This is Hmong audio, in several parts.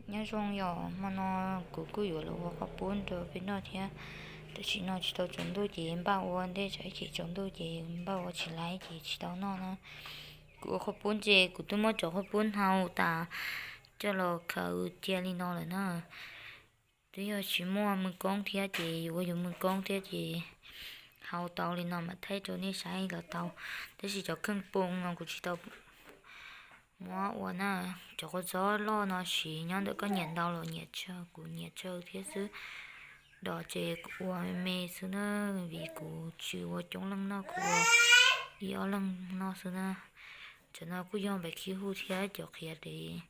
Nyob zoo yom, hmo no kuv kuj yuav los ua qhov pub rau peb noj thiab. Tam sim no tsis tau tsaus ntuj ces npaj ua, ntej tsam ib chim tsaus ntuj ces npaj ua tsis laiv ces tsis tau noj na. Kuv ua qhov pub ntses, kuv twb muab cov qhov pub hnau tas coj los khaws cia li no lawm na. Twb yog tsis muaj mws koob thiab ces yuav ua yus mws koob thiab ces hau tau li no mam thaij rau nej saib los tau. Tab sis cov kheej poo no kuv tsis tau muab ua na. Cov kua txob loj no siv nyob ntawm koj nyiam ntau los nyiam tsawg, kuv nyiam tsawg thiab xwb. Dos ces kuv ua me me xwb na, vim kuv tsis ua coob leej noj, kuv ua ib ob leeg noj xwb na. Cov no kuj yog npaim khib huj thiab cov qhiav dev,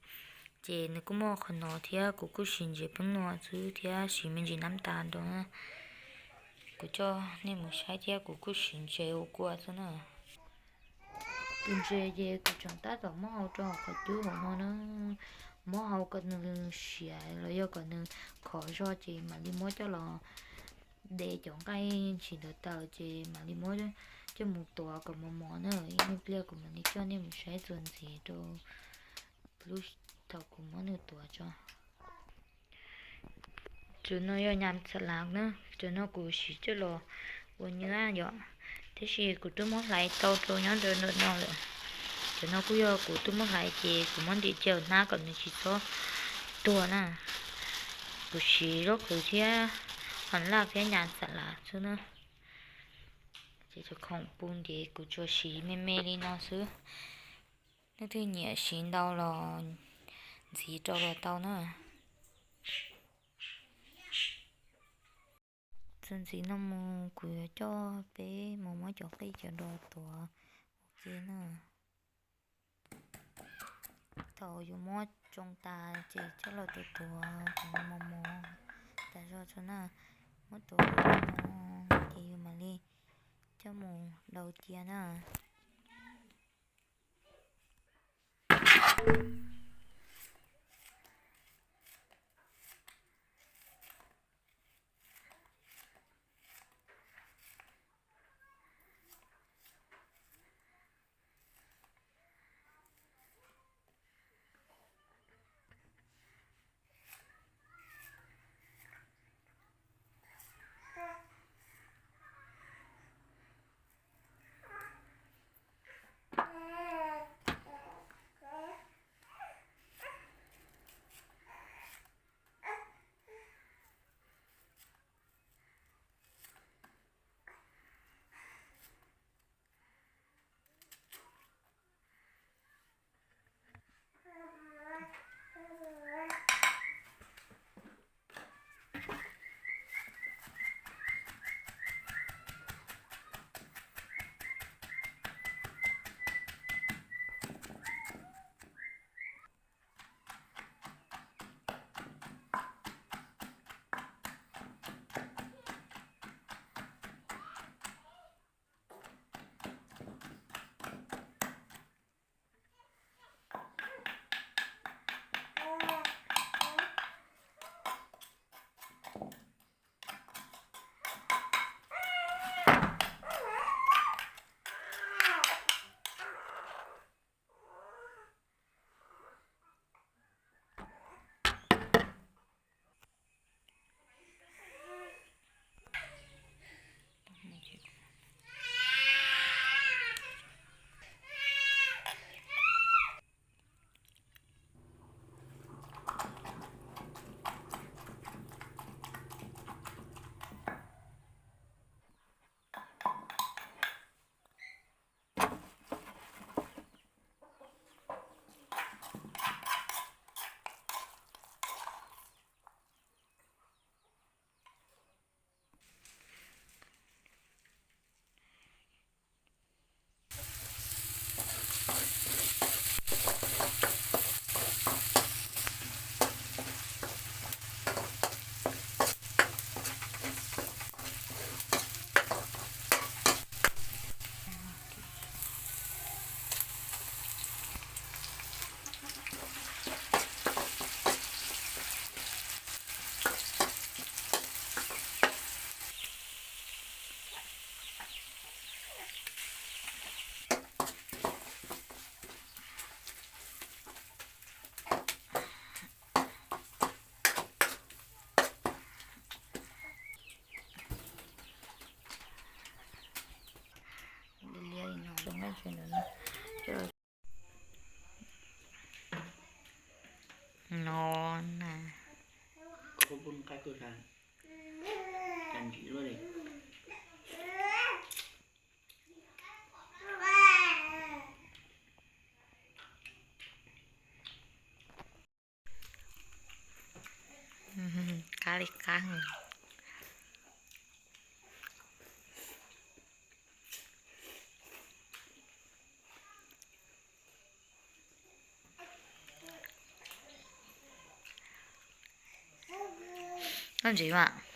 ces nws kuj muaj qhov no thiab. Kuv kuj siv ntses peeb nua xwb thiab siv me ntsis nab tas nrog na. Kuv coj nej mus saib thiab, kuv kuj siv ntses ua kua xwb na. Tus ntses ces kuv tseem tab tom muab hau rau hauv qhov cub hauv no na, muab hau kom nws siav los yog kom nws khov zog ces mam li muab coj los de cov nqaij ntsis ntawd tawm ces mam li muab coj mus tuav kom mos mos na. Ib nyuag pliag kuv mam li coj nej mus saib txuas ntxiv rau lub thaum kuv muab nws tuav tso. Cov no yog nyas xas lav na, cov no kuv siv coj los ua nyab yom, tiam sis kuv twb muab hlais tau rau nyob ntawm no lawm. Cov no kuj yog kuv twb muab hlais ces kuv muab ntim caws hnab kom nws tsis txhob tuag na. Kuv siv zaub qhwv thiab hom laj thiab nyas xas lav xwb na. Ces cov khoom pus ntev kuv tsuas siv me me li no xwb. Leej twg nyiam siv ntau los ntxiv rau los tau na. Txuas ntxiv no mus kuv yuav coj peb mus muab cov qij cov dos tuav ua ke na. Thaum yuav muab tsoo tas ces coj los tuav tuav kom mos mos tas zog tso na. Muab tuav no ces yus mam li coj mus daus cia na. No na. Qab li qab. Koj ntsev mas.